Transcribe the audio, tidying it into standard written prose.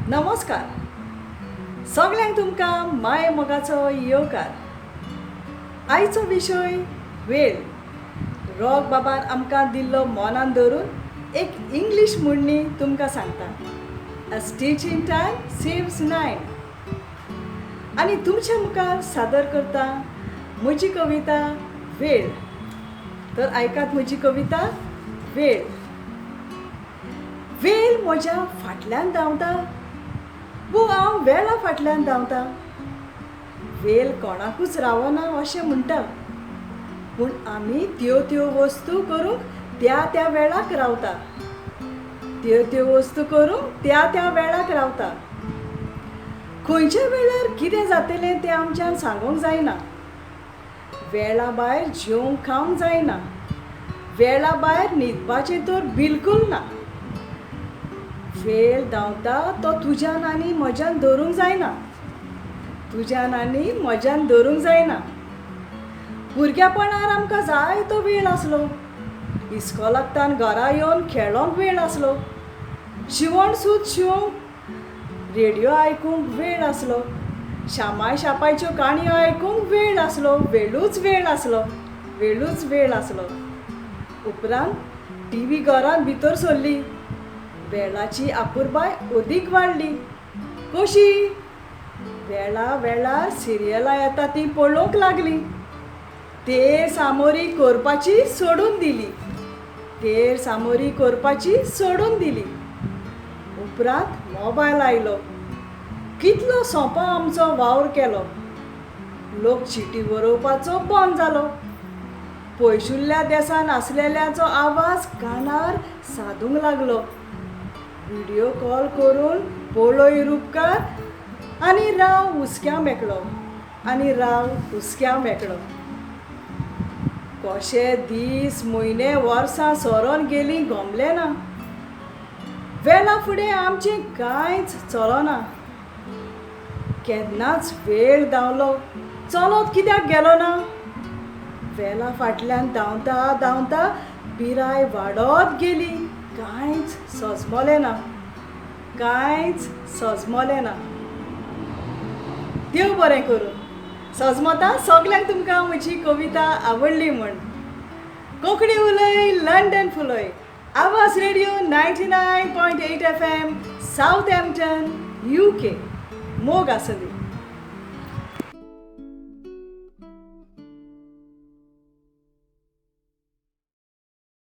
नमस्कार सगल्यांक तुमकां माय मोगाचो येवकार. आयचो विशय वेळ. रॉक बाबान आमकां दिल्लो मनान धरून एक इंग्लीश म्हणणी तुमकां सांगता, a stitch in time saves nine. आनी तुमच्या मुखार सादर करता म्हजी कविता वेळ. तर आयकात म्हजी कविता वेळ. वेळ म्हज्या फाटल्यान धांवता वो हांव वेळा फाटल्यान धांवता. वेळ कोणाकूच रावना अशें म्हणटा, पूण आमी त्यो त्यो वस्तू करूंक त्या त्या वेळाक रावता. त्यो त्यो वस्तू करूंक त्या त्या वेळाक रावता. खंयच्या वेळार कितें जातलें तें आमच्यान सांगूंक जायना. वेळा भायर जेवंक खावंक जायना. वेळा भायर न्हिदपाचें तर बिलकूल ना. वेळ धांवता तो तुज्यान आनी म्हज्यान धरूंक जायना. तुज्यान आनी म्हज्यान धरूंक जायना. भुरग्यापणार आमकां जायतो वेळ आसलो. इस्कोलाकतान घरा येवन खेळोंक वेळ आसलो. शिवण सूत शिवंक, रेडियो आयकूंक वेळ आसलो. शामाय शापायच्यो काणयो आयकूंक वेळ आसलो. वेळूच वेळ आसलो. वेळूच वेळ आसलो. उपरांत टी व्ही घरांत भितर सरली. वेळाची आपुरबाय अदीक वाडली. कशी? वेळा वेळार सिरियलां येता तीं पळोवंक लागलीं. तेर सामोरी करपाची सोडून दिली. तेर सामोरी करपाची सोडून दिली. उपरांत मोबायल आयलो. कितलो सोंपो आमचो वावर केलो. लोक चिटी बरोवपाचो बंद जालो. पयसुल्ल्या देसान आसलेल्याचो आवाज कानार सादूंक लागलो. व्हिडियो कॉल करून पळय रुपकार आनी राव हुस्क्या मेकळो, आनी राव हुस्क्या मेकळो. कशे दीस म्हयने वर्सां सरोन गेलीं गमलें ना. वेळा फुडें आमचें कांयच चलना. केन्नाच वेळ धांवलो, चलत कित्याक गेलो ना? वेळा फाटल्यान धांवता धांवता पिराय वाडत गेली. कांयच सजमलें ना. कांयच सजमलें ना. देव बरें करूं. सजमता सगल्यांक तुमकां म्हजी कविता आवडली म्हूण. कोंकणी उलय, लंडन फुलय. आवाज radio 99.8 FM, Southampton, UK. मोग आसुंदी.